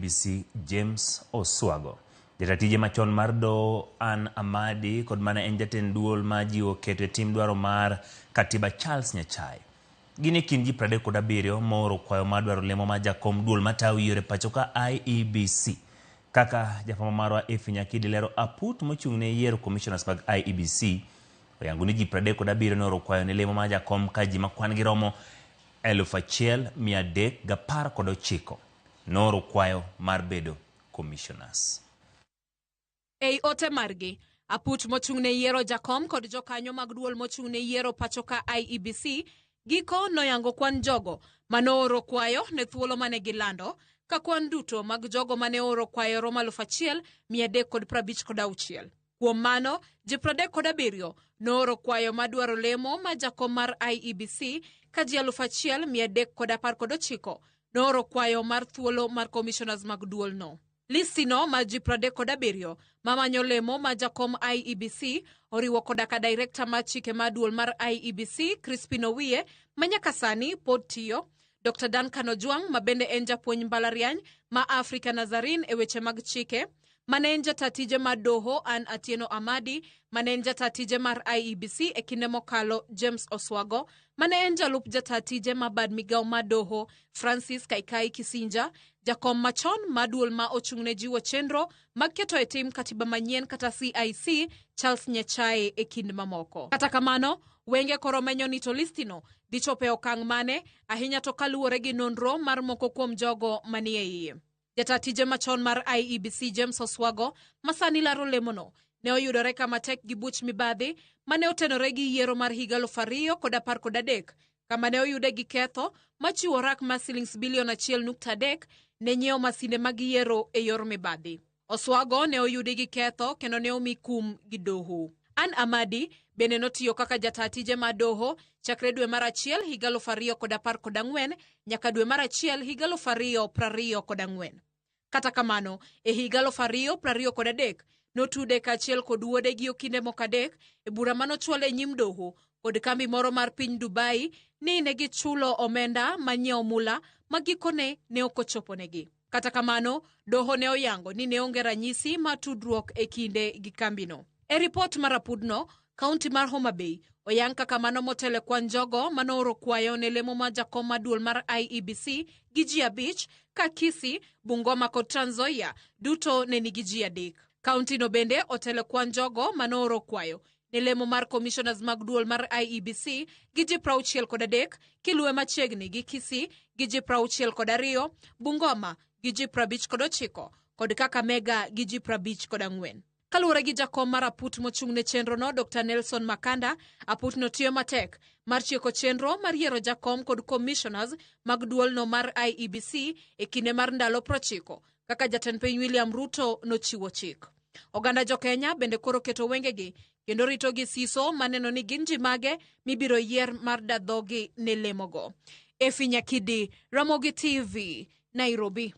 IEBC James Oswago. Jata tije machon mar doho Ann Amadi kod mane en jatend duol ma jiwo keto e tim dwaro mar katiba Charles Nyachae. Gin e kind ji 37 mooro kwayo mar dwaro lemo mar jakom duol matayo yiero e pachoka IEBC. Kaka jafwambo marwa Effie Nyakidi lero aput mochung' ne yiero commissioners mag IEBC oyango ni ji 37 nooro kwayo ne lemo mar jakom ka ji ma kwan gi romo 1319 nooro kwayo mar bedo commissioners. Ei ote margi, aput mochung' ne yiero jakom kod jokanyo mag duol mochung' ne yiero pachoka IEBC giko noyango kwan jogo manooro kwayo ne thuolo mane gilando ka kwan duto mag jogo mane ooro kwayo romo 1356. Kuom mano, ji 37 nooro kwayo madwaro lemo ma jakom mar IEBC ka ji 1319 nooro kwayo mar thuolo mar commissioners mag duolno. Listino mar ji 37 mamanyo lemo ma jakom IEBC oriwo koda ka director mar chike mar duol mar IEBC Crispin Owiye ma nyaka sani pod tiyo, Dr. Duncan Ojwang ma bende en japuonj mbalariany ma Africa Nazarene e weche mag chike, mane en jata tije mar doho Ann Atieno Amadi, mane en jata tije mar IEBC e kinde mokalo James Oswago, mane en jalup jata tije ma bad migawo mar doho Francis Kaikai Kisinja, jakom machon mar duol ma ochung'ne jiwo chenro mag keto e tim katiba manyien kata CIC Charles Nyachae e kind mamoko. Kata kamano, wenge koro menyo ni to listino dhi chopo e okang' mane, ahinya to kaluwore gi nonro mar moko kuom jogo manie iye. Jata tije machon mar IEBC James Oswago ma sani laro lemono ne oyudore kama tek gi buch mibadhi mane otenore gi yiero mar higa 2013 kama ne oyude gi ketho machiwo rak mar silings bilion 1.3 ne nyiewo masinde mag yiero e yor mibadhi. Oswago ne oyudi gi ketho kendo ne omi kum gi doho. Ann Amadi bende notiyo kaka jata tije mar doho chakre dwe mar achiel higa 2014 nyaka dwe mar achiel higa 2024. Kata kamano, e higa 2023 notude kaachiel kod wuode gi okinde moko adek e bura manochwal e nyim doho kod kambi moro mar piny Dubai ni ne gichulo omenda ma nyiewo mula ma gikone ne ok ochoponegi. Kata kamano, doho ne oyango ni ne onge ranyisi mar tudruok e kinde gi kambino. E ripot mar apudno, kaunti mar Homa Bay oyang kaka mano motelo e kwan jogo manooro kwayo ne lemo mar jakom mar duol mar IEBC gi ji 5 ka Kisii, Bungoma kod Trans Nzoia duto ne nigi ji 3. Kaunti no bende otelo e kwan jogo manooro kwayo ne lemo mar commissioners mag duol mar IEBC gi ji 63 kiluwe machiegni gi Kisii gi ji 62, Bungoma gi ji 59 kod Kakamega gi ji 54. Kaluwore gi jakom mar aput mochung' ne chenrono Dr. Nelson Makanda, aput no tiyo matek mar tieko chenro mar yiero jakom kod commissioners mag duolno mar IEBC e kinde mar ndalo 90 kaka jatend piny William Ruto nochiwo chik. Oganda jo Kenya bende koro keto wengegi kendo rito gi siso maneno ni gin ji mage mibiro yier mar dadhogi ne lemogo. Effie Nyakidi, Ramogi TV, Nairobi.